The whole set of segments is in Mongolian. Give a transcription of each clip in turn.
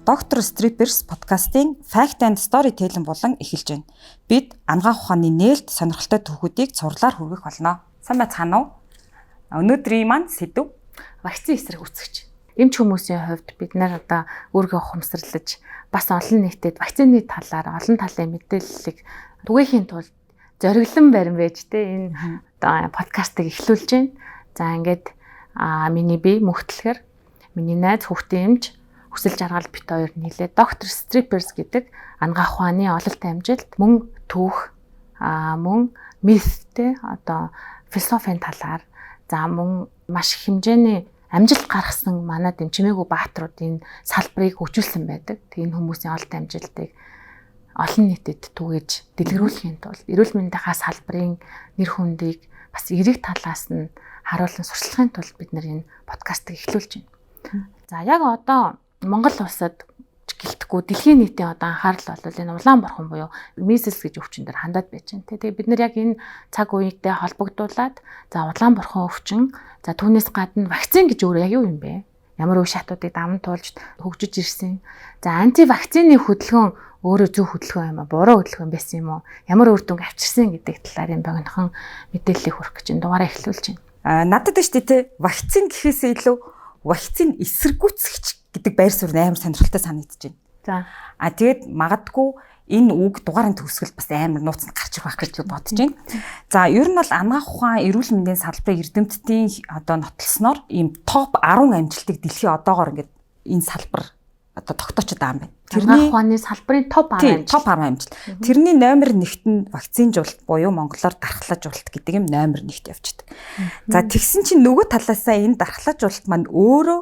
Dr. Strippers подкастын Fact and Storytelling болон эхэлж байна. Бид анагаах ухааны нээлт сонирхолтой түүхүүдийг цувралаар хүргэх болно. Сайн байцгаана уу? Өнөөдрийн маань сэдэв вакцины эсрэг үүсгэж. Эмч хүмүүсийн хувьд бид нар одоо өөргөө ухамсарлаж бас олон нийтэд вакцины талаар олон талын мэдээллийг түгээхийн тулд зориглон барин байж тэ энэ одоо подкастыг эхлүүлж байна. За ингээд миний бие мөхтлөхөр миний найз хүүхдийн эмч Хүсэл жаргал бит хоёр нийлээ Dr. Strippers гэдэг анагаах ухааны ололт амжилт мөн түүх мөн мифтэй одоо философийн талаар за мөн маш их хэмжээний амжилт гаргасан манай дэмчмээгүй баатрууд энэ салбарыг хөгжүүлсэн байдаг. Тэгээ энэ хүмүүсийн ололт амжилтыг олон нийтэд түгээж дэлгэрүүлэхийн тулд эрүүл мэндийнхаа салбарын нэр хүндийг бас эерэг талаас нь харуулан сурчлахын тулд бид нар энэ подкастыг эхлүүлж байна. За яг одоо Монгол улсад гэлтэхгүй дэлхийн нийтийн одоо анхаарал бол энэ улаан борхон буюу measles гэж өвчин дээр хандаад байж байна. Тэгээ бид нар яг энэ цаг үетэй холбогдуулаад за улаан борхон өвчин, за түүнээс гадна вакцин гэж өөрөө яг юу юм бэ? Ямар үе шатуудыг даван туулж хөгжиж ирсэн. За анти вакцины хөдөлгөөн өөрөө зөв хөдөлгөөн юм а буруу хөдөлгөөн байсан юм уу? Ямар үр дүнг авчирсан гэдэг талаар юм богинохон мэдээллийг хүргэх гэж энэ дугаараа эхлүүлж байна. Надад шүү дээ те вакцин гэхээсээ илүү вакцин эсэргүүцэгч гэдэг байр суурь амар сонирхолтой санагдаж байна. За. А тэгээд магадгүй энэ үг дугаарын төгсгөл бас амар нууцнд гарч ирэх байх гэж бодож байна. За ер нь бол анагаах ухаан эрүүл мэндийн салбарын эрдэмтдийн одоо нотлосноор ийм топ 10 амжилтыг дэлхийн одоогоор ингээд энэ салбар одоо тогтоочод байгаа юм байна. Тэрний ухааны салбарын топ 10 амжилт. Топ 10 амжилт. Тэрний номер 1-т нь вакцинжуулалт буюу монголоор дархлаажуулалт гэдэг юм номер 1-т явчихдаг. За тэгсэн чинь нөгөө талаасаа энэ дархлаажуулалт маань өөрөө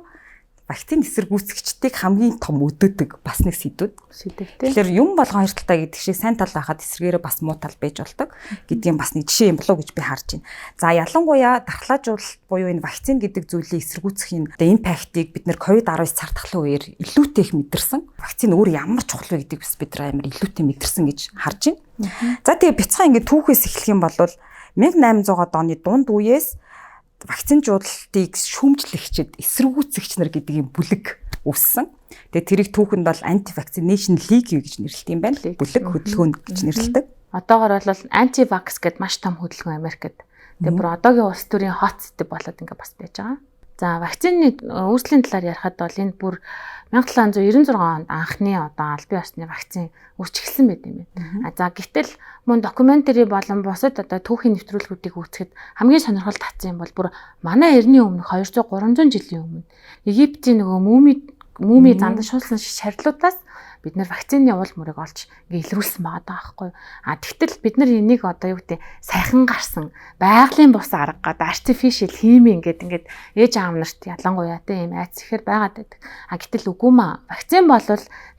вакцины эсэргүүцэгчдийг хамгийн том өдөөдөг бас нэг сэдвүүд. Сэдвтэй. Тэгэхээр юм болгон хоёр талтай гэдэг шиг сайн тал байхад эсрэгээрээ бас муу тал байж болдог гэдгийн бас нэг жишээ юм болов уу гэж би харж байна. За ялангуяа дархлаажуулалт буюу энэ вакцин гэдэг зүйлийг эсэргүүцэх энэ импактыг бид нэр COVID-19 цар тахлын үеэр илүүтэй их мэдэрсэн. Вакцин өөр ямар чухал вэ гэдгийг бас бид нар амар илүүтэй мэдэрсэн гэж харж байна. За тэгээ бяцхан ингээд түүхээс эхлэх юм бол 1800-аад оны дунд үеэс вакцинжуулалтыг шүүмжлэгчид, эсэргүүцэгч нар гэдэг юм бүлэг үүссэн. Тэгээ тэрийг түүхэнд бол anti-vaccination league гэж нэрлэдэг юм байна. Бүлэг хөдөлгөөн гэж нэрлэдэг. Одоогор бол anti-vax гэд маш том хөдөлгөөн Америкт. Тэгээ бүр одоогийн улс төрийн хот сэдэв болоод ингээ бас байж байгаа. За вакцины үүслийн талаар ярихад бол энэ бүр 1796 онд анхны одоо албан ёсны вакцин үүсч эхэлсэн байт юм байна. А за гэтэл мөн докюментари болон бусад одоо түүхийн нэвтрүүлгүүдийг үзэхэд хамгийн сонирхол татсан юм бол бүр манай эртний өмнөх 200 300 жилийн өмнө Египтийн нөгөө муми зандан шуулсан шарилуудаас бид нэр вакцины уул мөрийг олж ингээ илрүүлсэн байгаа даахгүй. А тэгтэл бид нар энийг одоо юу гэдэг сайхан гарсан байгалийн бус арга гад artificial хими ингээд ингээд ээж аав нарт ялангуяа те ийм айц ихээр байгаад байдаг. А гэтэл үгүй маа. Вакцин бол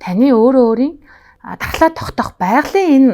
таны өөрөө өөрийн дархлаа тогтоох байгалийн энэ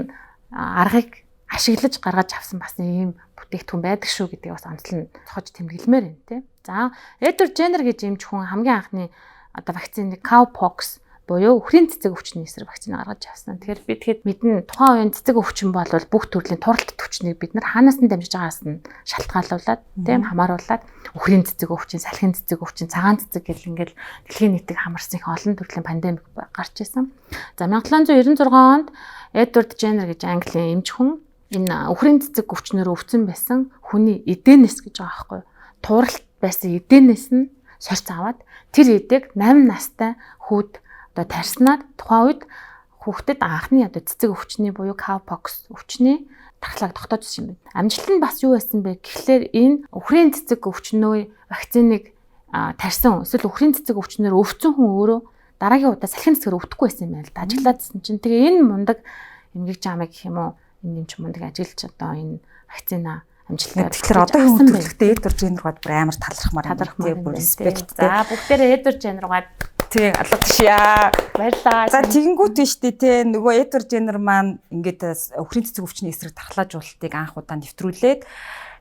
аргыг ашиглаж гаргаж авсан бас ийм бүтээгдэхүүн байдаг шүү гэдгийг бас онцлон цохож тэмдэглэмээр байна те. За Эдвард Дженнер гэж эмч хүн хамгийн анхны одоо вакцины cowpox буюу үхрийн цэцэг өвчний эсрэг вакцин гаргаж авсан. Тэгэхээр би тэгэхэд мэднэ тухайн үеийн цэцэг өвчин бол бүх төрлийн туралт өвчнийг бид нар хаанаас нь дамжиж байгаас нь шалтгаалуулад тийм хамааруулад үхрийн цэцэг өвчин, салхин цэцэг өвчин, цагаан цэцэг гэл ингээл дэлхийн нийтийг хамарсан их олон төрлийн пандемик гарч ирсэн. За 1796 онд Эдвард Дженнер гэж Английн эмч хүн энэ үхрийн цэцэг өвчнөөр өвцөн байсан хүний эдэнэс гэж байгаа байхгүй юу? Туралт байсан эдэнэс нь сорьц аваад тэр эдэг 8 настай хүүд одоо тарьснаар тухайн үед хүүхдэд анхны одоо цэцэг өвчний буюу cowpox өвчний дархлааг тогтоож ирсэн юм байна. Амжилт нь бас юу байсан бэ гэхлээр энэ үхрийн цэцэг өвчнөө вакциныг тарьсан эсвэл үхрийн цэцэг өвчнөөр өвцөн хүн өөрөө дараагийн удаа салхин цэцгээр өвдөхгүй байсан юм байна л да. Ажиглаадсэн чинь тэгээ энэ мундаг эмгэг жамыг гэх юм уу энэ нэмч мундаг ажиллаж одоо энэ вакцина амжилттай. Тэгэхээр одоогийн хүн төрөлхтөө Эдвард Дженнер гад бүр амар талархмаар бүр респект. За бүгдээрээ Эдвард Дженнер гад тий алгадшия. Баярлалаа. За тэгэнгүүт нь штэ тий нөгөө Эдвард Дженнер маань ингээд өхрийн цэцэг өвчний эсрэг дархлаажуулалтыг анх удаа нэвтрүүлээд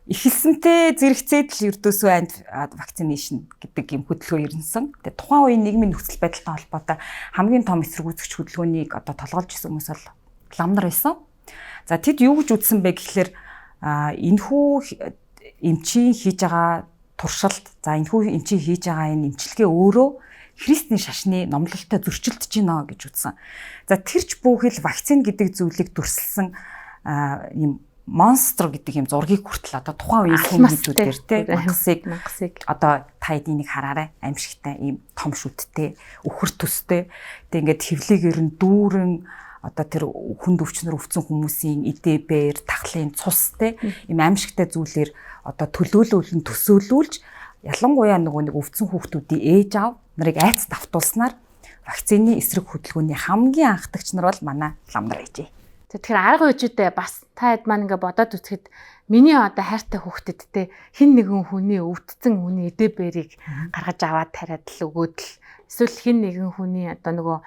эхэлсэнтэй зэрэгцээд л ердөөсөө анти вакцинашн гэдэг юм хөдөлгөөн ирнэсэн. Тэгээ тухайн үеийн нийгмийн нөхцөл байдалтай холбоотой хамгийн том эсэргүүцэгч хөдөлгөөнийг одоо толгойлж исэн хүмүүс бол лам нар байсан. За тэд юу гэж үзсэн бэ гэхлээр энэхүү эмчийн хийж байгаа туршилт, за энэхүү эмчийн хийж байгаа энэ эмчилгээ өөрөө христийн шашны номлолтой зөрчилдөж байна гэж үзсэн. За тэр ч бүхэл вакцин гэдэг зүйлийг дүрсэлсэн юм монстр гэдэг юм зургийг хүртэл одоо тухайн үеийн хүмүүжүүдээр те мангасыг одоо та эднийг хараарай, аимшигтай ийм том шүттэй, үхэр төстэй. Тэг ингээд хевлэгээр нь дүүрэн одоо тэр хүнд өвчнөр өвцөн хүмүүсийн эдээ бээр, тахлын цус те ийм аимшигтай зүйлээр одоо төлөөлүүлэн төсөөлүүлж ялангуяа нөгөө нэг өвцөн хүүхдүүдийн ээж аав нарыг айц давтуулснаар вакцины эсрэг хөдөлгөөний хамгийн анхдагч нар бол манай лам нар байжээ. Тэгэхээр арга хэмжээтэй бас та хэд маань ингээ бодоод үзэхэд миний одоо хайртай хүүхдэд те хин нэгэн хүний өвдсөн хүний эдээ бэрийг гаргаж аваад тариад л өгөөд л эсвэл хин нэгэн хүний одоо нөгөө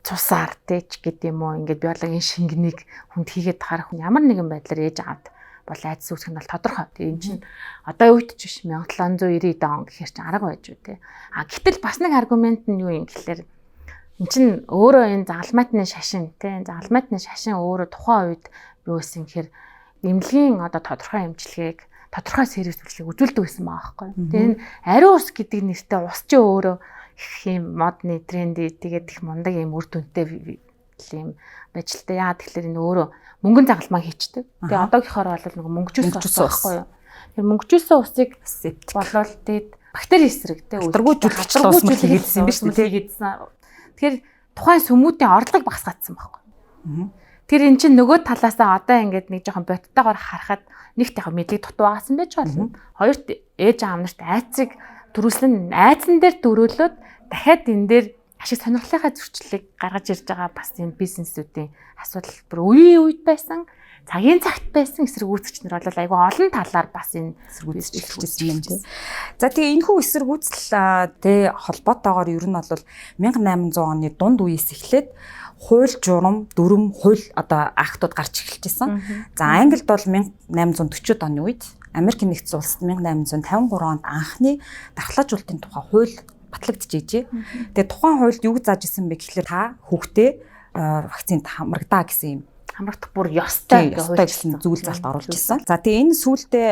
цусаар те ч гэдэг юм уу ингээд биологийн шингэнийг хүнд хийгээд харах хүн ямар нэгэн байдлаар ээж аваад бол айдас үүсгэх нь бол тодорхой. Тэгээ эн чинь одоо үед ч биш 1790 он гэхэр чинь арга байж үү те. А гэтэл бас нэг аргумент нь юу юм гэхлээр эн чинь өөрөө энэ загалмайтны шашин те загалмайтны шашин өөрөө тухайн үед юу байсан гэхээр эмнэлгийн одоо тодорхой эмчилгээг тодорхой сервис үйлчлэгийг үзүүлдэг байсан байгаа байхгүй. Тэгээ энэ ариун ус гэдэг нэртэй ус чи өөрөө их юм модны тренди тэгээд их мундаг юм үр дүнтэй юм байж л та. Яагаад тэгэхээр энэ өөрөө мөнгөн загалмаа хийчдэг. Тэгээ одоогийнхоор бол нөгөө мөнгөжүүлсэн ус байхгүй юу. Тэр мөнгөжүүлсэн усыг болвол тэгээд бактери эсрэг те өлдргүү жүлгч ус хийгээдсэн юм биш үү те. Тэгэхээр тухайн сүмүүтийн орлогыг багасгаадсан байхгүй. Тэр эн чинь нөгөө талаасаа одоо ингээд нэг жоохон бодтойгоор харахад нэгт яг мэдлэг дутуу байгасан байж болно. Хоёрт ээж аав нарт айцыг төрүүлсэн айцан дээр дөрөөлөөд дахиад энэ дээр ашиг сонирхлынхаа зөрчлийг гаргаж ирж байгаа бас энэ бизнесүүдийн асуудал бүр үеийн үед байсан, цагийн цагт байсан эсэргүүцэгч нар бол айгүй олон талаар бас энэ эсэргүүцэж эхэлжсэн юм тий. За тэгээ энэхүү эсэргүүцэл тэ холбоотойгоор ер нь бол 1800 оны дунд үеэс эхлээд хууль журам, дүрм, хууль одоо актууд гарч эхэлж байсан. За Англид бол 1840 оны үед, Америк нэгдсэн улсад 1853 онд анхны дархлаажуулалтын тухай хууль батлагдчихжээ. Тэгээ тухайн хуульд юу зааж исэн бэ гэхлээр та хүүхдээ вакцинд хамрагдаа гэсэн юм хамрагдах бүр ёстой гэсэн зүйл залт оруулж исэн. За тэгээ энэ сүүлдээ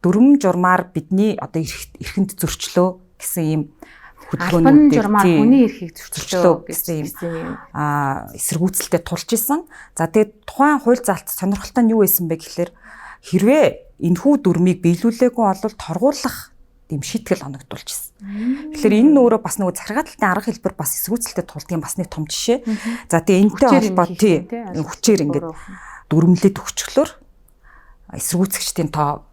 дүрм журмаар бидний одоо эрхэнд зөрчлөө гэсэн ийм хөдөлгөөнүүдээр журмаар хүний эрхийг зөрчлөө гэсэн ийм эсэргүүцэлтэй тулж исэн. За тэгээ тухайн хууль залт сонирхолтой нь юу байсан бэ гэхлээр хэрвээ энэхүү дүрмийг биелүүлээгүй бол торгуулах тийм шийтгэл оногдуулж ирсэн. Тэгэхээр энэ нь өөрөө бас нөгөө захиргааталтын арга хэлбэр бас эсэргүүцэлтэй тулдгийн бас нэг том жишээ. За тэгээ энэтэй холбоо тий хүчээр ингээд дүрмлээд өгчлөөр эсэргүүцэгчдийн тоо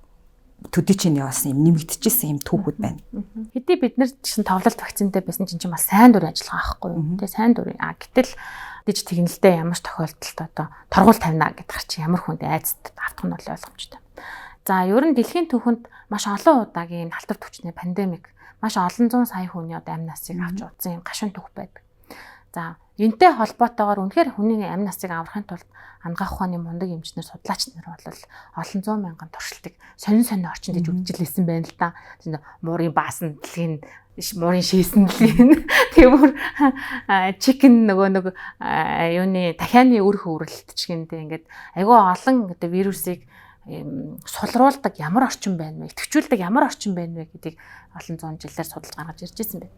төдий чинь яваасан юм нэмэгдчихсэн юм түүхүүд байна. Хэдий бид нар чинь товлолт вакцинтай байсан чинь бас сайн дурын ажиллагаа байхгүй юу? Тэгээ сайн дурын. А гэтэл диж тэгнэлтэй ямар ч тохиолдолд одоо торгуул тавина гэдэг чинь ямар хүнд айцд автах нь бол ойлгомжтой. За ер нь дэлхийн түүхэнд маш олон удаагийн халтар түвшний пандемик маш олон зуун сая хүний одоо амь насыг авч удсан юм гашуун түүх байдаг. За энтэй холбоотойгоор үнэхээр хүний амь насыг аврахын тулд анагаах ухааны мундаг эмчнэр судлаач нар бол олон зуун мянган туршилтыг сонин сонин орчинд гэж үзчихлээсэн байна л да. Муурын баасан дэлхийн муурын шийсэн дэлхийн тэгмөр чикен нөгөө нэг юуны дахианы үр хөврөлт ч гэнтэй ингээд айгүй олон одоо вирусыг сулруулдаг ямар орчин байна вэ? Идэвхжүүлдэг ямар орчин байна вэ гэдгийг олон зуун жилээр судалж гаргаж ирж байсан байна.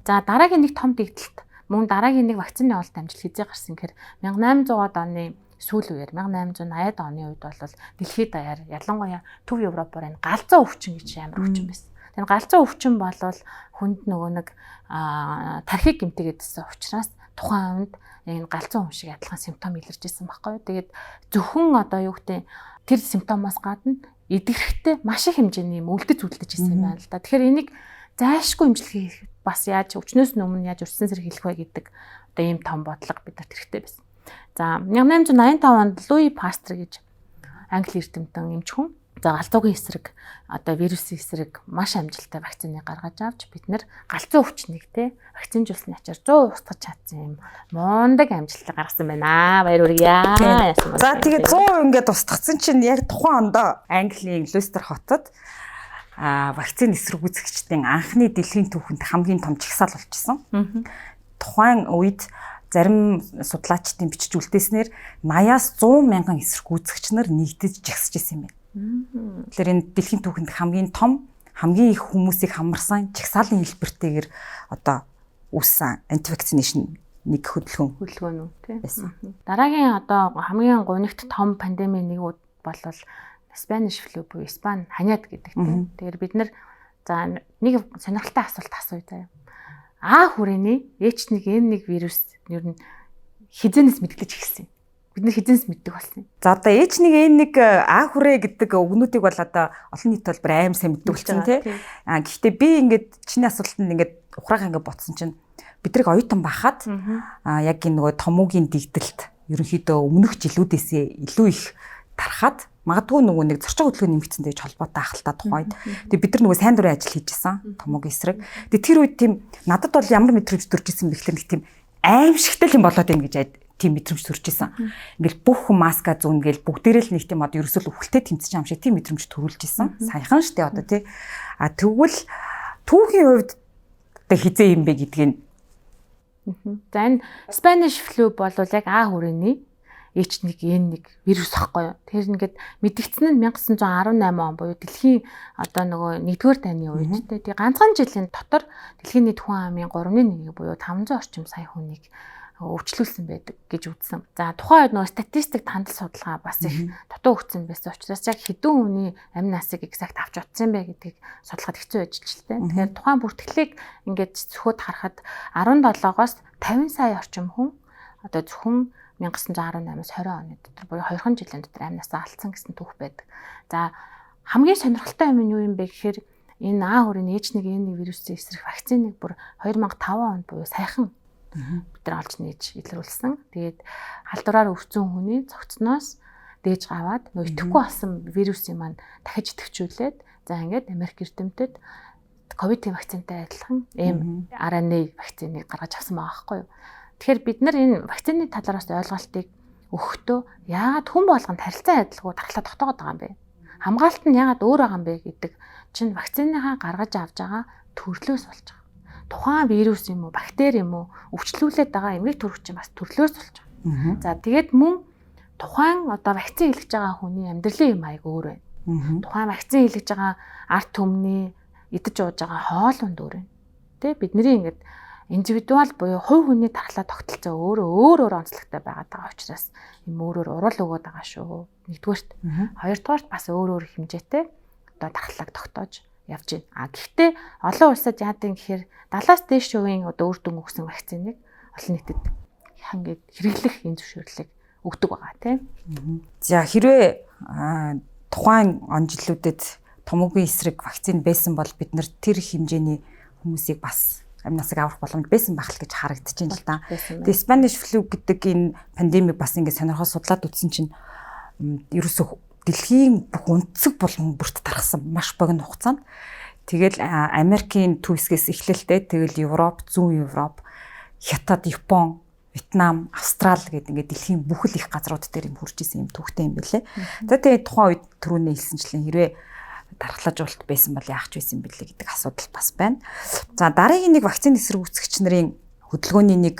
За дараагийн нэг том дэгдэлт мөн дараагийн нэг вакцины ололт амжилт хэзээ гарсан гэхээр 1800-аад оны сүүл үеэр 1880-аад оны үед бол дэлхийд даяар ялангуяа Төв Европоор энэ галзуу өвчин гэж амар өвчин байсан. Тэр галзуу өвчин бол хүнд нөгөө нэг тархийг гэмтээгээдсэн учраас тухайн үед энэ галзуу хүн шиг адилхан симптом илэрч ирсэн байхгүй юу. Тэгээд зөвхөн одоо юу гэдэг тэр симптомоос гадна эдгэрэхтэй маш их хэмжээний юм үлдэж үлдэж ирсэн юм байна л да. Тэгэхээр энийг зайлшгүй эмчилгээ хийх бас яаж өвчнөөс өмнө яаж өрсөн зэрэг хэлэх вэ гэдэг одоо ийм том бодлого бидэрт хэрэгтэй байсан. За 1885 онд Луи Пастер гэж англи эрдэмтэн эмч хүн за галзуугийн эсрэг одоо вирусын эсрэг маш амжилттай вакциныг гаргаж авч бид нэр галзуу өвчнийг те вакцинжуулсны ачаар 100 устгах чадсан юм мундаг амжилттай гаргасан байна. Баяр хүргье. За тэгээд 100 ингээд устгацсан чинь яг тухайн ондоо Английн Лестер хотод вакцин эсэргүүцэгчдийн анхны дэлхийн түүхэнд хамгийн том жагсаал болчихсон. Тухайн үед зарим судлаачдын бичиж үлдээснээр 80-аас 100 мянган эсэргүүцэгч нар нэгдэж жагсаж исэн юм байна. Тэгэхээр энэ дэлхийн түүхэнд хамгийн том, хамгийн их хүмүүсийг хамарсан жагсаалын хэлбэртэйгээр одоо үүссэн anti-vaccination нэг хөдөлгөөн хөдөлгөөн үү тий. Дараагийн одоо хамгийн гунигт том пандемийн нэг бол Spanish flu буюу Испани ханиад гэдэг тий. Тэгэхээр бид нар за нэг сонирхолтой асуулт асууя заяа. А хүрээний H1N1 вирус ер нь хизэнээс мэдлэж эхэлсэн. Бид нар хизэнээс мэддэг болсон юм. За одоо H1N1 А хүрээ гэдэг үгнүүдийг бол одоо олон нийт бол бүр аим сайн мэддэг болсон тий. А гэхдээ би ингээд чиний асуултанд ингээд ухраага ингээд ботсон чинь бид нарыг оюутан байхад яг энэ нөгөө томуугийн дэгдэлт ерөнхийдөө өмнөх жилүүдээсээ илүү их тархаад магадгүй нөгөө нэг зорчин хөдөлгөөн нэмэгдсэн гэж холбоотой ахalta тухайд. Тэгээ бид нар нөгөө сайн дурын ажил хийжсэн томуугийн эсрэг. Тэгээ тэр үед тийм надад бол ямар мэдрэмж төрж исэн бэ гэхлээр нэг тийм аимшигтай юм болоод байна гэж тийм мэдрэмж төрж исэн. Ингээл бүх хүн маска зүүн гээл бүгдээрээ л нэг тийм одоо ерөөсөө үхэлтэй тэмцэж юм шиг тийм мэдрэмж төрүүлж исэн. Саяхан штэ одоо тий. А тэгвэл түүхийн хувьд одоо хизээ юм бэ гэдгийг. За энэ Spanish flu бол яг А хүрээний H1N1 вирус ахгүй юу. Тэр ингээд мэдэгдсэн нь 1918 он буюу дэлхийн одоо нөгөө нэгдүгээр дайны үед те. Тэгээ ганцхан жилийн дотор дэлхийн нийт хүн амын 3.1-ийг буюу 500 орчим сая хүнийг өвчлүүлсэн байдаг гэж үзсэн. За тухайн үед нөгөө статистик тандал судалгаа бас их дутуу өгсөн байсан учраас яг хэдэн хүний амь насыг exact авч утсан бэ гэдгийг судлахад хэцүү байж л тээ. Тэгэхээр тухайн бүртгэлийг ингээд цөхөөд харахад 17-оос 50 сая орчим хүн одоо зөвхөн 1918-аас 20 оны дотор буюу 2 жилийн дотор амь насаа алдсан гэсэн түүх байдаг. За хамгийн сонирхолтой юм нь юу юм бэ гэхээр энэ А хүрээний H1N1 вирусын эсрэг вакциныг бүр 2005 онд буюу саяхан бид нар олж нээж илрүүлсэн. Тэгээд халдвараар өвцөн хүний цогцноос дээж аваад нөө идэхгүй болсон вирусын маань дахиж идэвхжүүлээд за ингээд Америк эрдэмтэд ковидын вакцинтай адилхан mRNA вакциныг гаргаж авсан байгаа байхгүй юу. Тэгэхээр бид нар энэ вакцины талаараас ойлголтыг өгөхдөө яагаад хүн болгонд харилцан адилгүй дархлаа тогтоогод байгаа юм бэ? Хамгаалалт нь яагаад өөр байгаа юм бэ гэдэг чинь вакциныхаа гаргаж авч байгаа төрлөөс болж байгаа. Тухайн вирус юм уу, бактери юм уу өвчлүүлээд байгаа эмгэг төрөх чинь бас төрлөөс болж байгаа. За тэгээд мөн тухайн одоо вакцин хийлгэж байгаа хүний амьдралын юм аяг өөр байна. Тухайн вакцин хийлгэж байгаа ард түмний идэж ууж байгаа хоол унд өөр байна. Тэ бидний ингээд индивидуал буюу хувь хүний дархлаа тогтолцоо өөрөө өөр өөр онцлогтой байгаад байгаа учраас юм өөрөөр уруул өгөөд байгаа шүү. Нэгдүгээрт. Хоёрдугаарт бас өөр өөр хэмжээтэй одоо дархлааг тогтоож явж байна. А гэхдээ олон улсад яадаг юм гэхээр 70-аас дээш үеийн одоо үр дүн өгсөн вакциныг олон нийтэд ингээд хэрэглэх энэ зөвшөөрлийг өгдөг байгаа тийм. За хэрвээ тухайн он жилүүдэд томоогийн эсрэг вакцин байсан бол бид нар тэр хэмжээний хүмүүсийг бас амь насыг аврах боломж байсан байх л гэж харагдаж байна л да. Тэгээ Spanish flu гэдэг энэ пандемиг бас ингээд сонирхол судлаад үзсэн чинь ерөөсөө дэлхийн бүх өнцөг булан бүрт тархсан маш богино хугацаанд. Тэгэл Америкийн төв хэсгээс эхлэлтэй тэгэл Европ, Зүүн Европ, Хятад, Япон, Вьетнам, Австрал гэдэг ингээд дэлхийн бүх л их газрууд дээр юм хурж исэн юм түүхтэй юм бэлээ. За тэгээ тухайн үед түрүүний хэлсэнчлэн хэрвээ дархлаажуулалт байсан бол яах ч байсан бэлээ гэдэг асуудал бас байна. За дараагийн нэг вакцины эсрэг үүсгэгч нарын хөдөлгөөний нэг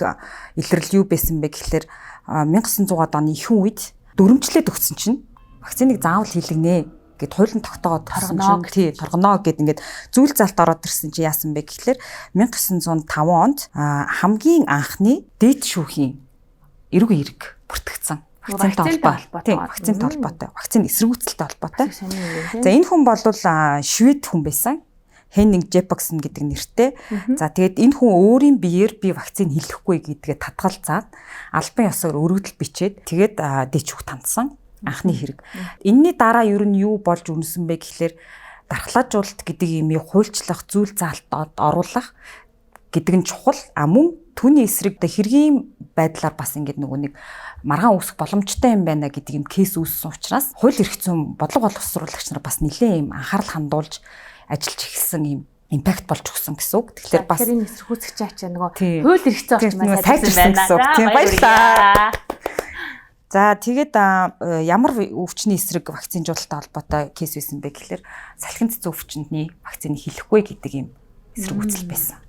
илрэл юу байсан бэ гэхлээр 1900-аад оны ихэнх үед дүрмжлээд өгсөн чинь вакциныг заавал хийлгэнэ гэд хуулийн тогтоогоод торгоно тий торгоно гэд ингээд зүйл залт ороод ирсэн чи яасан бэ гэхлээр 1905 онд хамгийн анхны дээд шүүхийн эрүүг эрэг бүртгэгдсэн. Вакцинтай холбоотой. Вакцинтай холбоотой. Вакцины эсэргүүцэлтэй холбоотой. За энэ хүн бол швед хүн байсан. Хеннинг Жепаксон гэдэг нэртэй. За тэгээд энэ хүн өөрийн биеэр би вакцин хийлгэхгүй гэдгээ татгалзаад албан ёсоор өргөдөл бичээд тэгээд дээд шүүх тандсан анхны хэрэг. Энийний дараа ер нь юу болж үнсэн бэ гэхлээр дархлаажуулалт гэдэг имийг хуульчлах, зүйл заалтад оруулах гэдэг нь чухал. А мөн түүний эсрэг хэргийн байдлаар бас ингээд нөгөө нэг маргаан үүсэх боломжтой юм байна гэдэг юм кейс үүссэн учраас хууль эрх зүйн бодлого боловсруулагч нар бас нэлээд юм анхаарал хандуулж ажиллаж эхэлсэн юм импакт болж өгсөн гэсэн үг. Тэгэхээр бас энэ эсэргүүцэгч ачаа нөгөө хууль эрх зүйн орчмаа сайжирсан гэсэн үг. Тийм баярлалаа. За тэгээд ямар өвчний эсрэг вакцинжуулалттай холбоотой кейс байсан бэ гэхлээр салхин цэцэн өвчнөдний вакцины хийлэхгүй гэдэг юм эсрэг үүсэл байсан.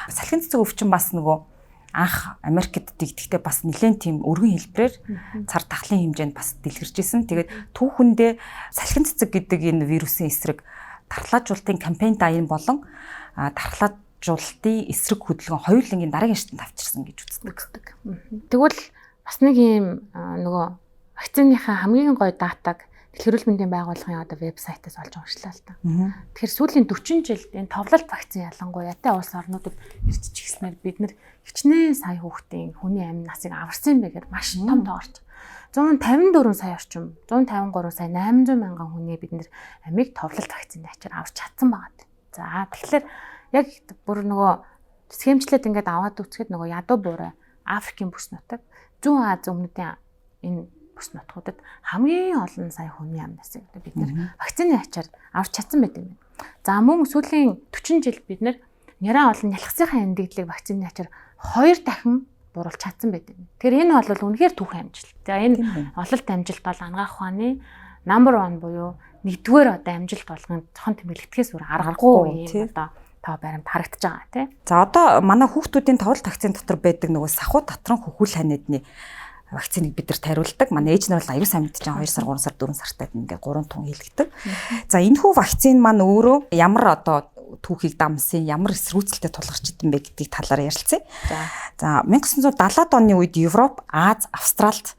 Салхин цэцэн өвчин бас нөгөө анх Америкт дэгдэхдээ бас нэлээд тийм өргөн хэлбэрээр цар тахлын хэмжээнд бас дэлгэрч исэн. Тэгээд түүхэндээ салхин цэцэг гэдэг энэ вирусын эсрэг дархлаажуулалтын кампань даян болон дархлаа дархлаажуулалтын эсрэг хөдөлгөөн хоёулангийн дараагийн шатанд авчирсан гэж үздэг. Тэгвэл бас нэг юм нөгөө вакциныхаа хамгийн гоё датаг Дэлхийн эрүүл мэндийн байгууллагын одоо вебсайтаас олж уншлаа л та. Тэгэхээр сүүлийн 40 жилд энэ товлолт вакцин ялангуяа ятай улс орнуудад ирж чигснээр бид нар хичнээн сая хүүхдийн хүний амь насыг аварсан юм бэ гэдээ маш том тоо орж. 154 сая орчим, 153 сая 800 мянган хүний бид нар амийг товлолт вакцины ачаар аварч чадсан байгаа. За тэгэхээр яг бүр нөгөө схемчлээд ингээд аваад үзэхэд нөгөө ядуу буурай Африкийн бүс нутаг, Зүүн Ази өмнөдийн энэ бүс нутгуудад хамгийн олон сая хүний амь насыг бид нэр вакцины ачаар авч чадсан байт юм байна. За мөн сүүлийн 40 жилд бид нэр няраа олон нялхсынхаа эндэгдлийг вакцины ачаар 2 дахин бууруулж чадсан байт юм. Тэгэхээр энэ бол үнэхээр түүхэн амжилт. За энэ ололт амжилт бол анагаах ухааны number 1 буюу нэгдүгээр одоо амжилт болгон зохон тэмдэглэтгэхээс өөр аргагүй юм одоо тоо баримт харагдаж байгаа тий. За одоо манай хүүхдүүдийн товлолт вакцины дотор байдаг нөгөө сахуу татран хөхүүл ханиадны вакциныг бид нар тариулдаг. Манай ээж нар бол аюу сайн мэдчихээн 2 сар, 3 сар, 4 сартай ингээд 3 тун хийлгдэг. За энэхүү вакцин маань өөрөө ямар одоо түүхийг дамсан, ямар эсэргүүцэлтэй тулгарч идэм бэ гэдгийг талаар ярилцъя. За 1970-ад оны үед Европ, Аз, Австралид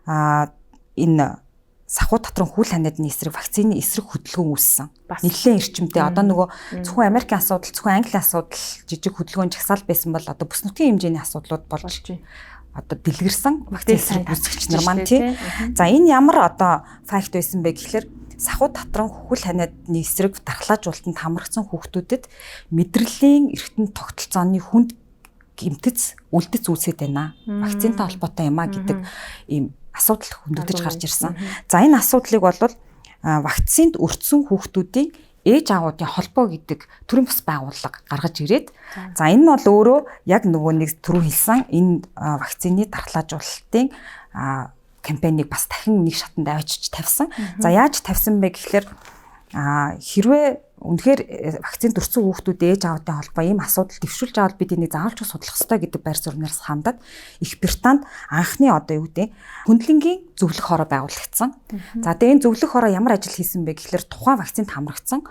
энэ сахуу татран хүл ханиадны эсрэг вакцины эсрэг хөдөлгөөн үүссэн. Нэлээд эрчимтэй. Одоо нөгөө зөвхөн Америкийн асуудал, зөвхөн Английн асуудал жижиг хөдөлгөөн жагсаал байсан бол одоо бүс нутгийн хэмжээний асуудлууд болж одоо дэлгэрсэн вакцины эсрэг үүсгэгч нар маань тий. За энэ ямар одоо факт байсан бэ гэхлээр сахуу татран хөхөл ханиадны эсрэг дархлаажуулалтанд хамрагдсан хүүхдүүдэд мэдрэлийн эргэтэн тогтолцооны хүнд гэмтэц үлдэц үүсээд байна. Вакцинтай холбоотой юм а гэдэг ийм асуудал хөндөгдөж гарч ирсэн. За энэ асуудлыг бол вакцинд өртсөн хүүхдүүдийн ээж аавуудын холбоо гэдэг төрийн бус байгууллага гаргаж ирээд за энэ нь бол өөрөө яг нөгөө нэг түрүү хэлсэн энэ вакцины дархлаажуулалтын кампанийг бас дахин нэг шатанд авчиж тавьсан. За яаж тавьсан бэ гэхлээр хэрвээ үнэхээр вакцинд өртсөн хүүхдүүд ээж аавуудын холбоо ийм асуудал дэвшүүлж авал бид энийг заавалч судлах ёстой гэдэг байр суурнаас хандаад Их Британд анхны одоо юу гэдэг хөндлөнгийн зөвлөх хороо байгуулагдсан. За тэгээ энэ зөвлөх хороо ямар ажил хийсэн бэ гэхлээр тухайн вакцинд хамрагдсан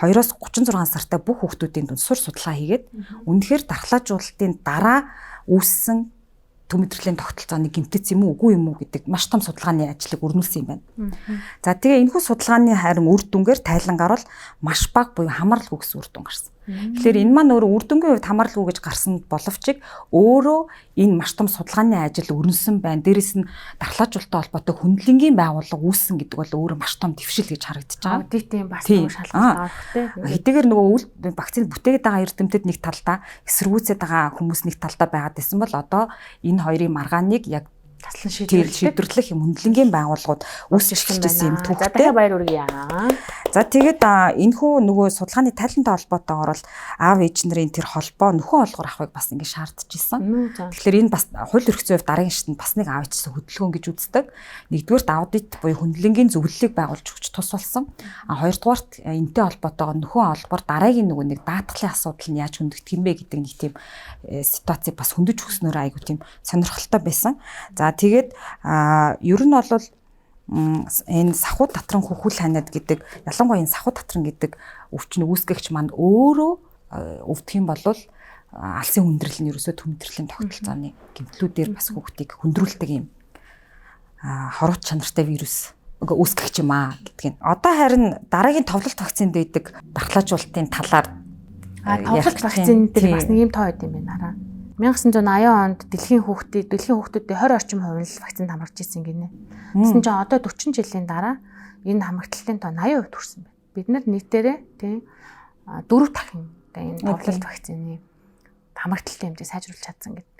2-оос 36 сартай бүх хүүхдүүдийн дунд сур судалгаа хийгээд үнэхээр дархлаажуулалтын дараа үүссэн төв мэдрэлийн тогтолцооны гэмтэц юм уу үгүй юм уу гэдэг маш том судалгааны ажлыг өрнүүлсэн юм байна. За тэгээ энэхүү судалгааны харин үр дүнгээр тайлангаар бол маш бага буюу хамааралгүй гэсэн үр дүн гарсан. Тэгэхээр энэ маань өөрөө үр дүнгийн хувьд хамааралгүй гэж гарсан боловч өөрөө энэ маш том судалгааны ажил өрнөсөн байна. Дээрээс нь дархлаажуулалттай холбоотой хөндлөнгийн байгууллага үүссэн гэдэг бол өөрөө маш том дэвшил гэж харагдаж байгаа. Аудитын бас нэг шалгалт орох тий. Хэдийгээр нөгөө үйл вакцины бүтээгээд байгаа эрдэмтэд нэг талдаа, эсэргүүцээд байгаа хүмүүс нэг талдаа байгаад байсан бол одоо энэ хоёрын маргааныг яг таслан шийдвэрлэх юм хөндлөнгийн байгууллагууд үүсэж эхэлжсэн юм түүхтэй. За дахиад баяр хүргье. За тэгээд энэхүү нөгөө судалгааны тайлантай холбоотойгоор бол аав ээж нарын тэр холбоо нөхөн олгор авахыг бас ингэ шаардж исэн. Тэгэхээр энэ бас хууль эрх зүйн хувьд дараагийн шатанд бас нэг аав ээжсэн хөдөлгөөн гэж үздэг. Нэгдүгээрт аудит буюу хөндлөнгийн зөвлөлийг байгуулж өгч тус болсон. А хоёрдугаарт энэтэй холбоотойгоор нөхөн олгоор дараагийн нөгөө нэг даатгалын асуудал нь яаж хөндөгдөх юм бэ гэдэг нэг тийм ситуацийг бас хөндөж өгснөөр айгуу тийм сонирхолтой байсан. За тэгээд ер нь бол энэ сахуу татран хөхүүл ханиад гэдэг ялангуяа энэ сахуу татран гэдэг өвчин үүсгэгч маань өөрөө өвдөх юм бол алсын хүндрэл нь ерөөсөө төмөдөрлийн тогтолцооны гэмтлүүдээр бас хүүхдийг хүндрүүлдэг юм хорвот чанартай вирус үүсгэгч юм аа гэдгийг. Одоо харин дараагийн товлолт вакцинд байдаг дархлаажуулалтын талаар товлолт вакцин дээр бас нэг юм тоо байд юм байна хараа. 1980 онд дэлхийн хүүхдүүдийн 20 орчим хувь нь л вакцинд хамрагдж ирсэн гинэ. Тэгсэн чинь одоо 40 жилийн дараа энэ хамрагдлын тоо 80% хүрсэн байна. Бид нар нийтээрээ тийм 4 дахин одоо энэ товлолт вакцины хамрагдлын хэмжээ сайжруулж чадсан гэдэг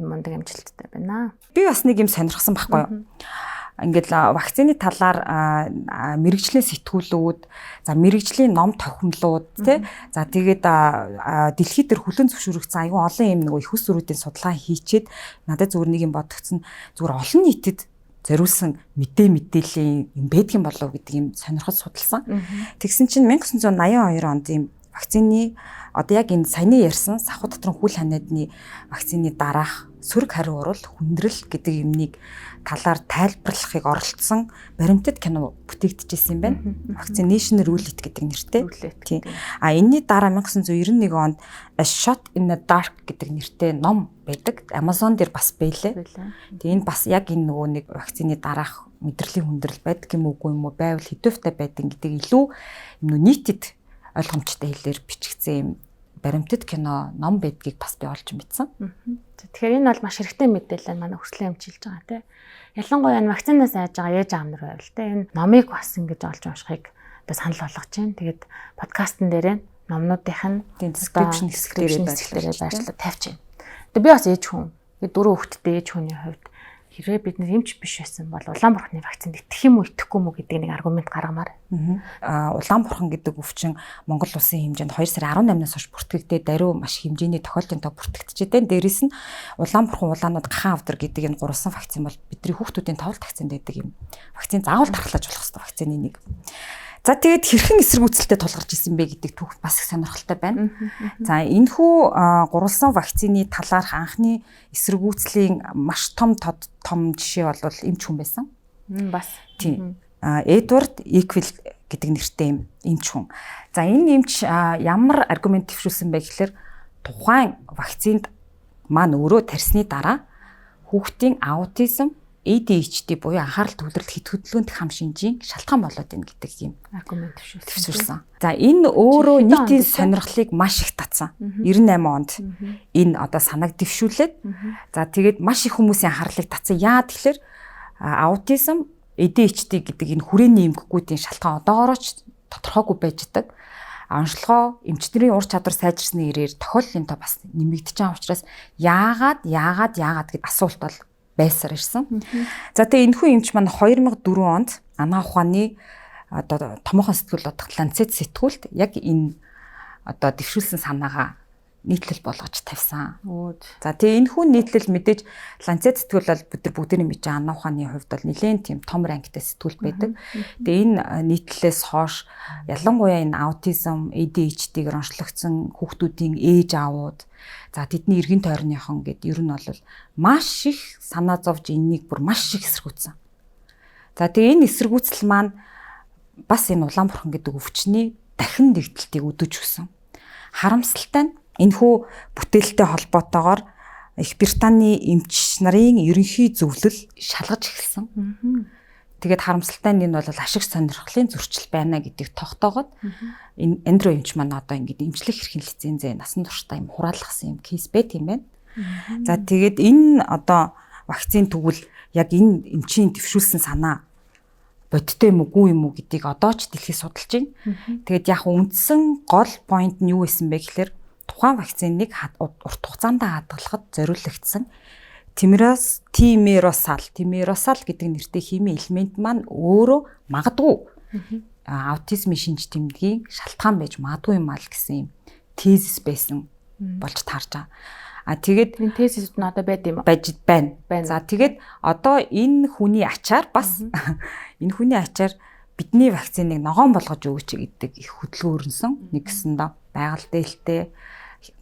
юм мундаг амжилттай байна. Би бас нэг юм сонирхсан байхгүй юу? Ингээд вакцины талаар мэрэгжлийн сэтгүүлүүд, за мэрэгжлийн ном тохимлууд тий. За тэгээд дэлхийд дээр хүлэн зөвшөөрөгдсөн айгүй олон юм нөгөө их усрүүдийн судалгаа хийчээд надад зүгээр нэг юм бодогдсон. Зүгээр олон нийтэд зориулсан мэдээллийн юм байдгийн болов гэдэг юм сонирхол судалсан. Тэгсэн чинь 1982 онд ийм вакцины Одоо яг энэ саяны ярьсан сахуу дотрын хүл ханиадны вакцины дараах сөрөг хариу урвал хүндрэл гэдэг юмныг талаар тайлбарлахыг оролцсон баримтат кино бүтээгдэжсэн юм байна. Vaccination Roulette гэдэг нэртэй. Тийм. А энэний дараа 1991 онд A Shot in the Dark гэдэг нэртэй ном байдаг. Amazon дээр бас байлээ. Тэгээ энэ бас яг энэ нөгөө нэг вакцины дараах мэдрэлийн хүндрэл байдаг юм уугүй юм уу, байвал хэдвэвтэй байдаг гэдэг илүү юм нөө нийтэд ойлгомжтой хэлээр бичигдсэн юм баримтат кино ном байдгийг бас би олж мэдсэн. Тэгэхээр энэ бол маш хэрэгтэй мэдээлэл манай хүслийн эмчилж байгаа тий. Ялангуяа энэ вакцинаас айж байгаа ээж аав нар байвал тий энэ номыг бас ингэж олж уншихыг одоо санал болгож байна. Тэгээд подкастн дээрээ номнуудынх нь description хэсэг дээрээ байршлаад тавьж байна. Тэгээд би бас ээж хүн. Тэгээд дөрөв хүүхэдтэй ээж хүний хувьд хэрвээ бид нар эмч биш байсан бол улаан бурхны вакцинд итгэх юм уу итгэхгүй юм уу гэдэг нэг аргумент гаргамаар. Улаан бурхан гэдэг өвчин Монгол улсын хэмжээнд 2 сарын 18-наас хойш бүртгэгдээ даруй маш хэмжээний тохиолдлын тоо бүртгэгджээ. Дээрээс нь улаан бурхан, улаанууд, гахаан авдар гэдэг энэ гурван вакцин бол бидний хүүхдүүдийн товлт вакцинд байдаг юм. Вакцин заавал тархлаж болох хэрэгтэй вакцины нэг. За тэгээд хэрхэн эсэргүүцэлтэй тулгарч исэн бэ гэдэг түүх бас их сонирхолтой байна. За энэхүү гурвалсан вакцины талаарх анхны эсэргүүцлийн маш том том жишээ бол эмч хүн байсан. Бас. Тийм. Эдвард Эквил гэдэг нэртэй юм эмч хүн. За энэ эмч ямар аргумент дэвшүүлсэн бэ гэхээр тухайн вакцинд маань өөрөө тарьсны дараа хүүхдийн аутизм, ADHD буюу анхаарал төвлөрөл хит хөдөлгөөнт хам шинжийн шалтгаан болоод байна гэдэг юм аргумент дэвшүүлсэн. За энэ өөрөө нийтийн сонирхлыг маш их татсан. 98 онд энэ одоо санааг дэвшүүлээд за тэгээд маш их хүмүүсийн анхаарлыг татсан. Яа тэгэхээр аутизм, ADHD гэдэг энэ хүрээний эмгэгүүдийн шалтгаан одоогоороо ч тодорхойгүй байж идэг. Онцлогоо эмчнэрийн ур чадвар сайжирсны ирээр тохиоллын тоо бас нэмэгдэж байгаа учраас яагаад гэд асуулт бол байсаар ирсэн. За тэгээ энэхүү эмч маань 2004 онд анагаах ухааны одоо томоохон сэтгүүл бодох Lancet сэтгүүлд яг энэ одоо дэвшүүлсэн санаагаа нийтлэл болгож тавьсан. За тэгээ энэхүү нийтлэл мэдээж Lancet сэтгүүл бол бид нар бүгдээрээ мэдж байгаа анагаах ухааны хувьд бол нэлээд тийм том рангтай сэтгүүл байдаг. Тэгээ энэ нийтлэлээс хойш ялангуяа энэ аутизм, ADHD-гээр онцлогдсон хүүхдүүдийн ээж аавууд, за тэдний эргэн тойрныхон гэд ер нь бол маш их санаа зовж энэнийг бүр маш их эсэргүүцсэн. За тэгээ энэ эсэргүүцэл маань бас энэ улаан бурхан гэдэг өвчний дахин нэгдэлтийг өдөж өгсөн. Харамсалтай нь энэхүү бүтээлтэй холбоотойгоор Их Британий эмч нарын ерөнхий зөвлөл шалгаж эхэлсэн. Тэгээд харамсалтай нь энэ бол ашиг сонирхлын зөрчил байна гэдгийг тогтоогоод энэ Эндрю эмч маань одоо ингэж эмчлэх эрхийн лицензээ насан туршдаа юм хураалгасан юм кейс байт юм байна. За тэгээд энэ одоо вакцин тэгвэл яг энэ эмчийн дэвшүүлсэн санаа бодиттой юм уу юм уу гэдгийг одоо ч дэлхий судалж байна. Тэгээд яг үндсэн гол point нь юу байсан бэ гэхээр тухайн вакциныг урт хугацаанд хадгалахад зориулагдсан тимеросал гэдэг нэртэй химийн элемент маань өөрөө магадгүй аутизмын шинж тэмдгийн шалтгаан байж магадгүй юм аа л гэсэн юм тезис байсан болж таарж байгаа. А тэгээд энэ тезис нь одоо байд юм уу? Байж байна. За тэгээд одоо энэ хүний ачаар бас энэ хүний ачаар бидний вакциныг ногоон болгож өгөөч гэдэг их хөдөлгөөн өрнөсөн. Нэг гэсэндээ байгаль дээлтэй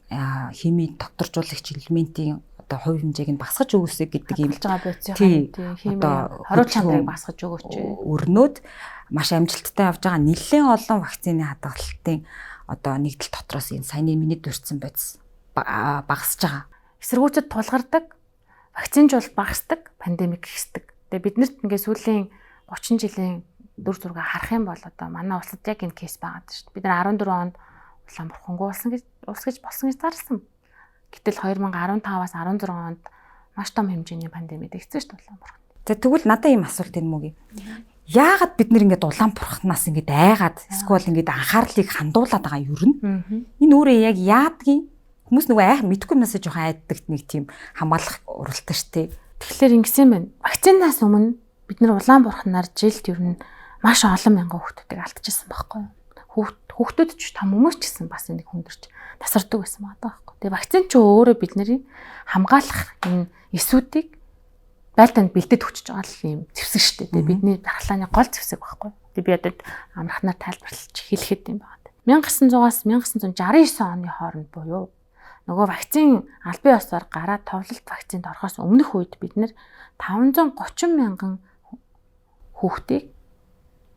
химийн докторжуулагч элементийн одоо хувь хэмжээг нь багасгаж өгөөсэй гэдэг юм болж байгаа бодисын химийн хариу чанарыг багасгаж өгөөч. Өрнөөд маш амжилттай явж байгаа нэлээд олон вакцины хадгалалтын одоо нэгдэл дотроос энэ саяны миний дурдсан бодис багасж байгаа. Эсэргүүцэд тулгардаг, вакцинж бол багасдаг, пандемик ихсдэг. Тэгээ биднэрт ингээ сүүлийн 30 жилийн дүр зургийг харах юм бол одоо манай улсад яг энэ кейс байгаа шүү дээ. Бид нар 14 онд улаан бурхангүй болсон гэж улс гэж болсон гэж зарласан. Гэтэл 2015-аас 16 онд маш том хэмжээний пандемид ихсэн шүү дээ улаан бурхан. За тэгвэл надад ийм асуулт энэ мөг. Яагаад бид нэр ингээд улаан бурхнаас ингээд айгаад эсвэл ингээд анхаарлыг хандуулад байгаа юм ер нь? Энэ өөрөө яг яадгийн хүмүүс нөгөө айх мэдгүй юмнасаа жоохон айддаг нэг тийм хамгаалах уралтай шүү дээ. Тэгэхээр ингэсэн юм байна. Вакцинаас өмнө бид нар улаан бурхнаар жилд ер нь маш олон мянган хүүхдүүдийг алдчихсан байхгүй юу? Хүүхдүүд ч том хүмүүс ч гэсэн бас энийг хүндэрч тасардаг байсан байгаа байхгүй. Тэгээ вакцин ч өөрөө бидний хамгаалах энэ эсүүдийг байлдаанд бэлдээд өгчөж байгаа л юм зэвсэг шүү дээ. Бидний дархлааны гол зэвсэг байхгүй. Тэгээ би одоо амархнаар тайлбарлаж хэлэхэд юм байна. 1900-аас 1969 оны хооронд буюу нөгөө вакцин албан ёсоор гараад товлолт вакцинд орохоос өмнөх үед бид нэр 530 мянган хүүхдийг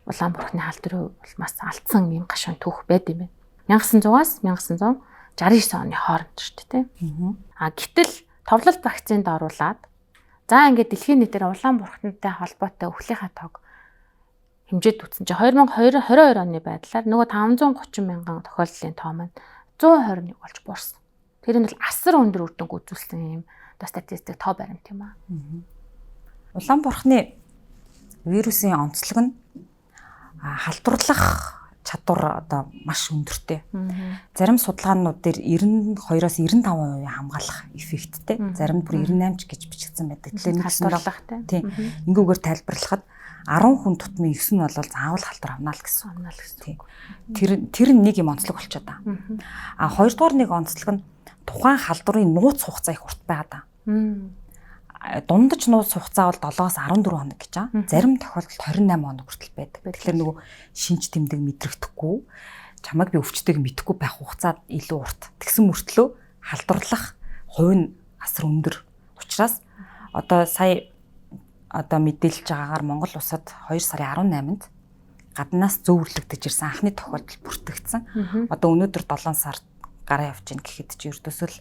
улаан бурхны халдварын улмаас алдсан юм гашуун түүх байд юм байна. 1900-аас 1969 оны хооронд шүү дээ, тийм. А гэтэл товлолт вакцинд оруулаад за ингээд дэлхийн нийтээр улаан бурхнтай холбоотой өхлийнхаа тоог хэмжээд үтсэн чинь 2022 оны байдлаар нөгөө 530 мянган тохиолдлын тоо маань 121 болж буурсан. Тэр нь бол асар өндөр үр дүнг үзүүлсэн юм одоо статистик тоо баримт юм аа. Улаан бурхны вирусын онцлог нь халдварлах чадвар одоо маш өндөртэй. Зарим судалгаанууд дээр 92-оос 95% хамгаалах эффекттэй. Зарим нь бүр 98 ч гэж бичигдсэн байдаг. Тэгэхээр нэг халдварлахтай. Тийм. Ингэүүгээр тайлбарлахад 10 хүн тутмын 9 нь бол заавал халдвар авна л гэсэн. Авна л гэсэн. Тийм. Тэр нэг юм онцлог болчиход байгаа. А хоёрдугаар нэг онцлог нь тухайн халдварын нууц хугацаа их урт байгаа даа. Дундаж нууц хугацаа бол 7-оос 14 хоног гэж байгаа. Зарим тохиолдолд 28 хоног хүртэл байдаг. Тэгэхээр нөгөө шинж тэмдэг мэдрэгдэхгүй, чамайг би өвчтэйг мэдэхгүй байх хугацаа илүү урт. Тэгсэн мөртлөө халдварлах хувь нь асар өндөр. Учраас одоо сая одоо мэдээлж байгаагаар Монгол улсад 2 сарын 18-нд гаднаас зөөвөрлөгдөж ирсэн анхны тохиолдол бүртгэгдсэн. Одоо өнөөдөр 7 сар гараа явж гин гэхэд чи ердөөсөө л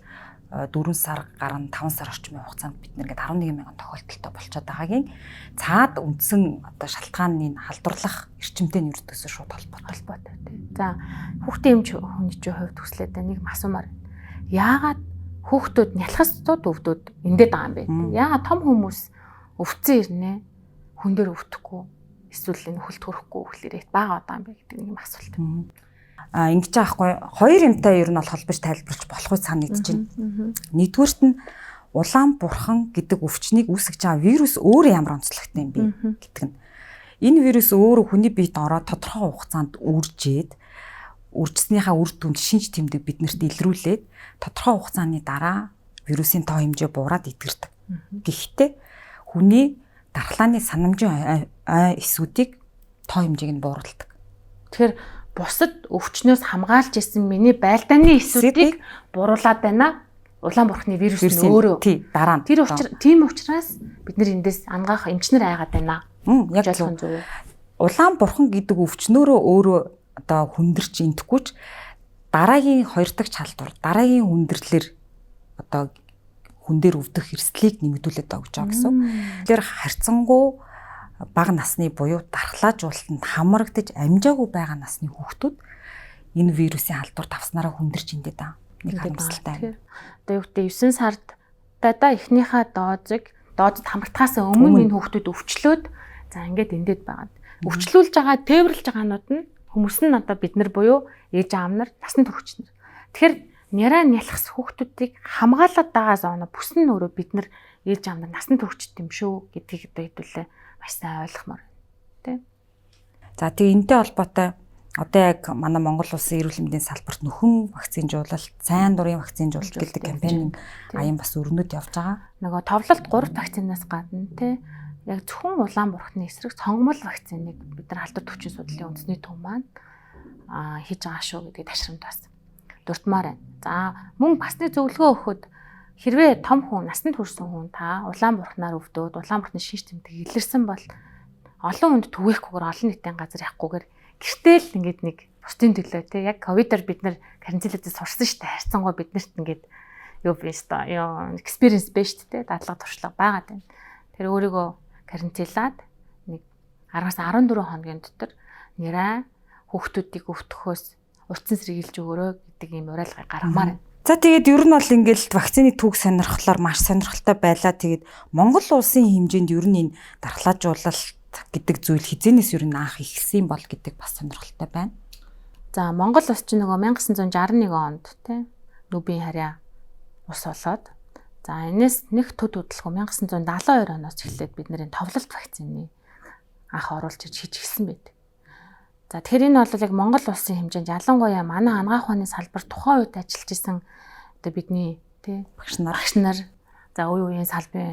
4 сар гарan 5 сар орчмын хугацаанд бид нэг 11 мянган тохиолдолтой болчиход байгаагийн цаад үндсэн одоо шалтгааны халдварлах эрчимтэй нь ердөөсөө шууд холбоотой тий. За хүүхдийн эмч хүний чинь хувьд төслөөд нэг асуумаар. Яагаад хүүхдүүд нялхасдууд өвдөд эндээд байгаа юм бэ? Яагаад том хүмүүс өвцөн ирнэ хүн дээр өвдөхгүй эсвэл энэ хөлт хөрөхгүй гэхлээр бага байгаа юм бэ гэдэг нэг юм асуулт. Ингэж аахгүй хоёр юмтай ер нь бол холбож тайлбарлаж болохгүй санагдаж байна. Нэгдүгüрт нь улаан бурхан гэдэг өвчнийг үүсгэж байгаа вирус өөрөө ямар онцлогтой юм бэ гэдэг нь. Энэ вирус өөрөө хүний биед ороод тодорхой хугацаанд үржээд үржснийхаа үр дүнд шинж тэмдэг биднэрт илрүүлээд тодорхой хугацааны дараа вирусын тоо хэмжээ буураад идгэрдэг. Гэхдээ хүний дархлааны санамжийн ой эсүүдийг тоо хэмжээг нь бууруулдаг. Тэгэхээр бусад өвчнөөс хамгаалж исэн миний байлдааны эсүүдийг буруулаад байна. Улаан бурхны вирус нь өөрөө. Тий, дараа нь. Тэр учир тийм учраас бид нэр эндээс ангаах эмчнэр айгаад байна. Яг зөв. Улаан бурхан гэдэг өвчнөөрөө өөрөө одоо хүндэрч энтэхгүй ч дараагийн хоёр дахь халдвар, дараагийн хүндэрлэр одоо хүн дээр өвдөх эрсдлийг нэмэгдүүлээд байгаа гэж байгаа гэсэн. Тэгэхээр харьцангуй бага насны буюу дархлаажуулалтанд хамрагдаж амжаагүй байгаа насны хүүхдүүд энэ вирусын халдвар тавснараа хүндэрч индээд байгаа. Нэг харамсалтай. Одоо юу гэдэг 9 сард даа эхнийхээ дозыг дозд хамрагдахаас өмнө энэ хүүхдүүд өвчлөөд за ингээд эндээд байгаа. Өвчлүүлж байгаа, тээвэрлж байгаанууд нь хүмүүс нь одоо бид нар буюу ээж аав нар, насанд хүрэгч нар. Тэгэхээр няраа нялхас хүүхдүүдийг хамгаалаад байгаа зоно бүс нь өөрөө бид нар ээж аав нар насанд хүрэгчд юм шүү гэдгийг одоо хэдүүлээ маш сайн ойлгомоор байна, тэ. За тэгээ энэтэй холбоотой одоо яг манай Монгол улсын эрүүл мэндийн салбарт нөхөн вакцинжуулалт, сайн дурын вакцинжуулалт гэдэг кампанийн аян бас өрнөд явж байгаа. Нөгөө товлолт 3 вакцинаас гадна тэ яг зөвхөн улаан бурхны эсрэг цонгомол вакциныг бид нар халдвар төвчин судлалын үндэсний төв маань хийж байгаа шүү гэдгийг ташрамт бас дурдмаар байна. За мөн бас нэг зөвлөгөө өгөхөд хэрвээ том хүн, насанд хүрсэн хүн та улаан бурхнаар өвдөөд улаан бурхны шинж тэмдэг илэрсэн бол олон хүнд түгээхгүйгээр олон нийтийн газар явахгүйгээр гэртээ л ингээд нэг бусдын төлөө те яг ковидор бид нар карантинлээс сурсан шүү дээ. Харьцангуй биднэрт ингээд юу биш та ёо experience биш шүү дээ. Дадлага туршлага байгаад байна. Тэр өөрийгөө карантинлаад нэг 10-аас 14 хоногийн дотор нэрээ хүүхдүүдийг өвтгөхөөс урьдчилан сэргийлж өгөөрэй гэдэг ийм уриалгыг гаргамаар байна. За тэгээд ер нь бол ингээл вакцины түүх сонирхлоор маш сонирхолтой байлаа. Тэгээд Монгол улсын хэмжээнд ер нь энэ дархлаажуулалт гэдэг зүйл хизээнээс ер нь анх эхэлсэн бол гэдэг бас сонирхолтой байна. За Монгол улс чинь нөгөө 1961 онд тий нүбийн харьяа ус болоод за энэс нэг төд хөдөлгөөн 1972 оноос эхлээд бид нэр товлолт вакцины анх оруулж иж хийж эхэлсэн байдаг. За тэгэхээр энэ бол яг Монгол улсын хэмжээнд ялангуяа манай анагаах ухааны салбар тухайн үед ажиллаж исэн одоо бидний тий багш нар за үе үеийн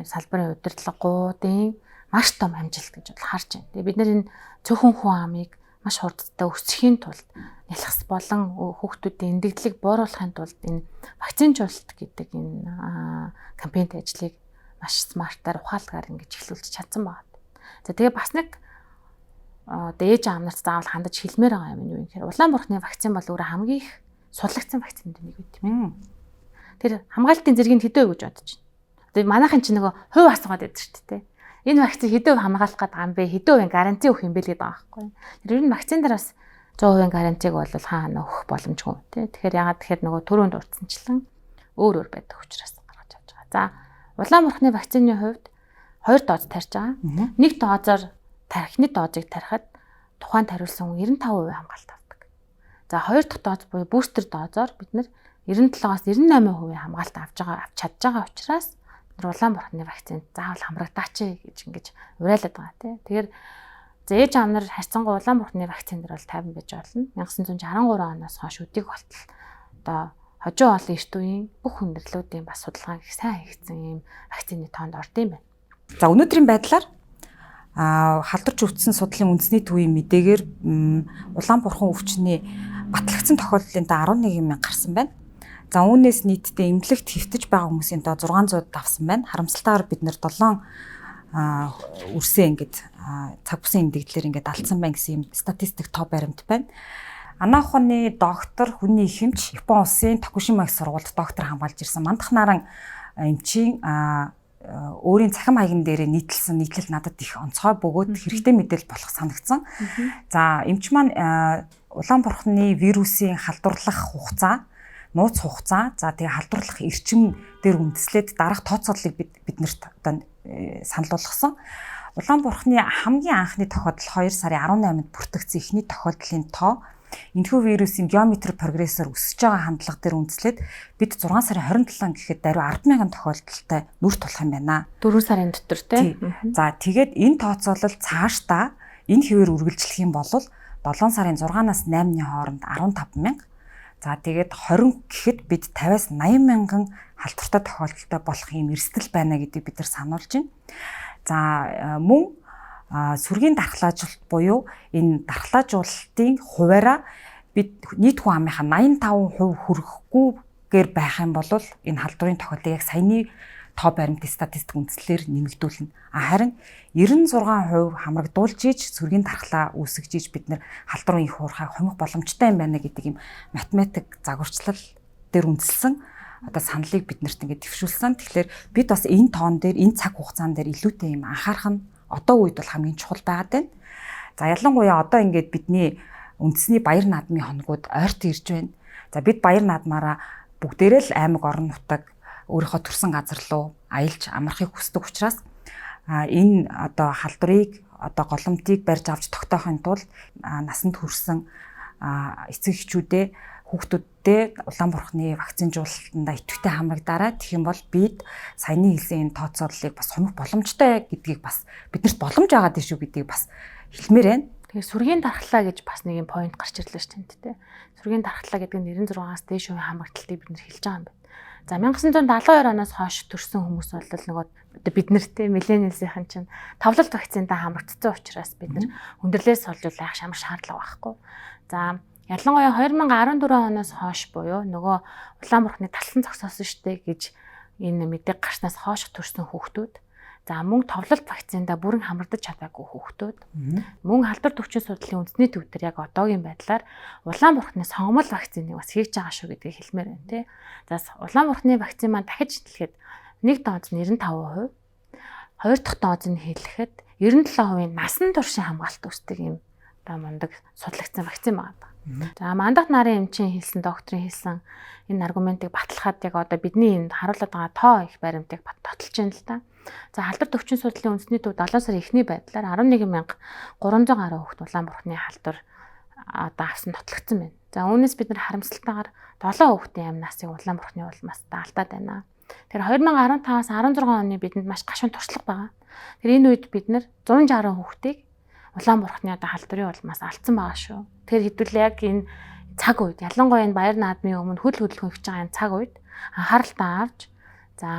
салбарын удирдлагуудын маш том амжилт гэж бол харж байна. Тэгээ бид нар энэ цөөхөн хүн амыг маш хурдтай өсөхийн тулд нялхас болон хүүхдүүдийн эндэгдлийг бууруулахын тулд энэ вакцинжуулалт гэдэг энэ кампанийн ажлыг маш смартаар ухаалгаар ингэж эхлүүлж чадсан байна. За тэгээ бас нэг одоо ээж аав нарт заавал хандаж хэлмээр байгаа юм нь юу юм гэхээр улаан бурхны вакцин бол өөрөө хамгийн их судлагдсан вакцинууд нэг байт юм. Тэр хамгаалтын зэргийг хэдэн хувь гэж бодож байна. Одоо манайхан чинь нөгөө хувь асуугаад байдаг шүү дээ. Энэ вакцин хэдэн хувь хамгаалах гээд байгаа юм бэ? Хэдэн хувийн гаранти өгөх юм бэ гэдэг байгаа байхгүй. Тэр ер нь вакцин дээр бас 100% гарантиг бол хаана өгөх боломжгүй тий. Тэгэхээр ягаад тэгэхээр нөгөө түрүүнд дурдсанчлан өөр өөр байдаг учраас гаргаж авч байгаа. За улаан бурхны вакцины хувьд 2 доз тарьж байгаа. Нэг дозоор тархины дозыг тарихад тухайн тариулсан хүн 95% хамгаалалт авдаг. За хоёр дахь доз буюу бүүстер дозоор бид нэр 97-аас 98% хамгаалалт авч байгаа авч чадж байгаа учраас бид нар улаан бурхны вакцинд заавал хамрагдаач гэж ингэж уриалаад байгаа тий. Тэгэхээр за ээж аав нар харьцангуй улаан бурхны вакцин дээр бол 50 байж болно. 1963 оноос хойш өдийг болтол одоо хожим олон эрт үеийн бүх хүндрэлүүдийн бас судалгаа их сайн хийгдсэн ийм вакцины тоонд орд юм байна. За өнөөдрийн байдлаар халдварч өвдсөн судлалын үндэсний төвийн мэдээгээр улаан бурхан өвчний батлагдсан тохиолдлын даа 11 мянга гарсан байна. За үүнээс нийтдээ эмнэлэгт хэвтэж байгаа хүмүүсийн доо 600 давсан байна. Харамсалтайгаар бид нэр 7 үрсээ ингээд цаг бусын эндэгдлэр ингээд алдсан байна гэсэн юм статистик тоо баримт байна. Ана ухааны доктор хүний ихэмч Япон улсын Токушима их сургуульд доктор хамгаалж ирсэн. Мандах наран эмчийн өөрийн цахим хаягн дээрээ нийтлсэн нийтлэл надад их онцгой бөгөөд хэрэгтэй мэдээлэл болох санагдсан. За эмч маань улаан бурхны вирусын халдварлах хугацаа, нууц хугацаа, за тэгээ халдварлах эрчим дээр үндэслээд дараах тооцооллыг биднэрт одоо санал болгосон. Улаан бурхны хамгийн анхны тохиолдол 2 сарын 18-нд бүртгэгдсэн эхний тохиолдлын тоо энэхүү вирусын геометр прогрессор өсөж байгаа хандлага дээр үндэслээд бид 6 сарын 27 гэхэд даруй 10,000 тохиолдолтой нүр тулах юм байна. 4 сарын дотор тий. За тэгээд энэ тооцоолол цаашдаа энэ хэвээр үргэлжлэх юм бол 7 сарын 6-наас 8-ны хооронд 15,000. За тэгээд 20 гэхэд бид 50-аас 80 мянган халдвартай тохиолдолтой болох юм эрсдэл байна гэдгийг бид нар сануулж байна. За мөн сүргийн дархлаажуулалт буюу энэ дархлаажуулалтын хуваараа бид нийт хүн амынхаа 85% хүрэхгүйгээр байх юм бол энэ халдварын тохиолдлыг яг саяны тоо баримтын статистик үндслээр нэмэгдүүлнэ. Харин 96% хамрагдуулж иж сүргийн дархлаа үүсгэж иж бид нэр халдварын их хуурхайг хумих боломжтой юм байна гэдэг юм математик загварчлал дээр үндэслэн одоо саналыг биднэрт ингээд дэвшүүлсэн. Тэгэхээр бид бас энэ тоон дээр энэ цаг хугацаан дээр илүүтэй юм анхаарах нь одоо үед бол хамгийн чухал байгаад байна. За ялангуяа одоо ингээд бидний үндэсний баяр наадмын хоногуд ойрт ирж байна. За бид баяр наадмаараа бүгдээрээ л аймаг орон нутаг өөрийнхөө төрсэн газар руу аялж амрахыг хүсдэг учраас энэ одоо халдварыг одоо голомтыг барьж авч тогтоохын тулд насанд хүрсэн эцэг эхчүүдээ хүүхдүүддээ улаан бурхны вакцинжуулалтандаа идэвхтэй хамрагдаарай. Тэгэх юм бол бид саяны хэлсэн энэ тооцооллыг бас хумих боломжтой гэдгийг бас биднэрт боломж байгаа дээ шүү гэдгийг бас хэлмээр байна. Тэгэхээр сүргийн дархлаа гэж бас нэг юм point гарч ирлээ шүү дээ. Сүргийн дархлаа гэдэг нь 96-аас дээш хувийн хамрагдлтыг бид нэр хэлж байгаа юм байна. За 1972 оноос хойш төрсэн хүмүүс бол нөгөө одоо бид нартэй миллениалсийн чинь тавлалт вакцинтай хамрагдсан учраас бид нар хүндрэлээс солиул айх ямар шаардлага байхгүй. За ялангуяа 2014 оноос хойш буюу нөгөө улаан бурхны талсан зогсоосон штэ гэж энэ мэдээг гарснаас хойш төрсэн хүүхдүүд, за мөн товлолт вакцинда бүрэн хамрагдаж чадаагүй хүүхдүүд, мөн халдвар төвчин судлалын үндэсний төв дээр яг одоогийн байдлаар улаан бурхны сонгомол вакциныг бас хийж байгаа шүү гэдгийг хэлмээр байна тий. За улаан бурхны вакцин маань дахиж хэлэхэд нэг доз нь 95%, хоёр дахь доз нь хэлэхэд 97% насан туршийн хамгаалалт үүсдэг юм одоо мундаг судлагдсан вакцин байна. За мандах нарын эмчийн хэлсэн, докторийн хэлсэн энэ аргументыг баталхад яг одоо бидний энд харуулдаг байгаа тоо их баримтыг тоталж байна л да. За халдвар төвчин судлалын үндэсний төв 7 сарын эхний байдлаар 11,300 гаруй хүүхэд улаан бурхны халдвар одоо авсан нотлогдсон байна. За үүнээс бид нар харамсалтайгаар 7 хүүхдийн амь насыг улаан бурхны улмаас алдаад байна. Тэгэхээр 2015-аас 16 оны бидэнд маш гашуун туршлага байгаа. Тэр энэ үед бид нар 160 хүүхдийг улаан бурхны одоо халдварын улмаас алдсан байгаа шүү. Тэгэхээр хэдүүлээ яг энэ цаг үед ялангуяа энэ баяр наадмын өмнө хөл хөдөлгөөн хийж байгаа энэ цаг үед анхааралтай авч за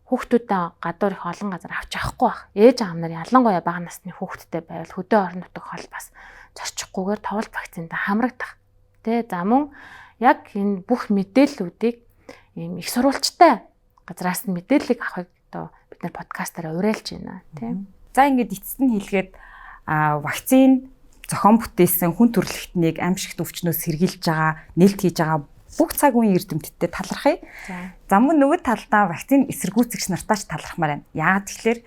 хүүхдүүдээ гадуур их олон газар авч явахгүй байх. Ээж аав нар ялангуяа бага насны хүүхдтэй байвал хөдөө орон нутаг хол бас зорчихгүйгээр товолт вакцинд хамрагдах. Тэ за мөн яг энэ бүх мэдээллүүдийг ийм их сурвалжтай газраас нь мэдээллийг авахыг одоо бид нар подкастаараа уриалж байна тийм. За ингээд эцэст нь хэлгээд вакцин зохион бүтээсэн хүн төрөлхтнийг аимшигт өвчнөөс сэргийлж байгаа, нээлт хийж байгаа бүх цаг үеийн эрдэмтдтэй талархъя. За мөн нөгөө талдаа вакцин эсэргүүцэгч нартаа ч талархмаар байна. Яагаад тэгэхээр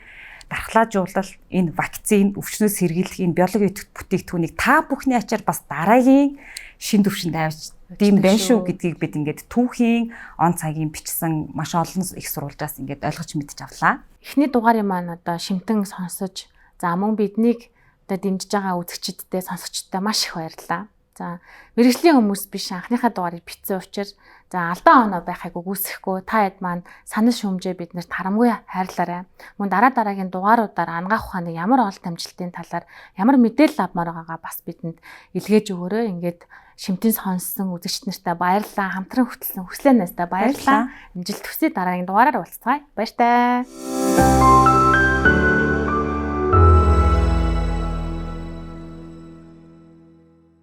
дархлаажуулалт, энэ вакцин, өвчнөөс сэргийлэх энэ биологийн бүтээгдэхүүнийг та бүхний ачаар бас дараагийн шин төвшөнд авч дим байна шүү гэдгийг бид ингээд түүхийн он цагийн бичсэн маш олон их сурвалжаас ингээд ойлгож мэдж авлаа. Эхний дугаарын маань одоо шимтэн сонсож, за мөн биднийг одоо дэмжиж байгаа үзэгчидтэй, сонсогчдод маш их баярлалаа. За мэргэжлийн хүмүүс биш анхныхаа дугаарыг бичсэн учраас за алдаа оноо байхыг үгүйсэхгүй та хэд маань санал шүүмжээ биднэрт харамгүй хайрлаарай. Мөн дараа дараагийн дугааруудаар анагаах ухааны ямар олт амжилтын талаар ямар мэдээлэл авмаар байгаагаа бас бидэнд илгээж өгөөрэй. Ингээд шимтэн сонссон үзэгчд нартай баярлалаа. Хамтран хөтлсөн хүслээ найстаа баярлалаа. Амжилт хүсье, дараагийн дугаараар уулзцгаая. Баяртай.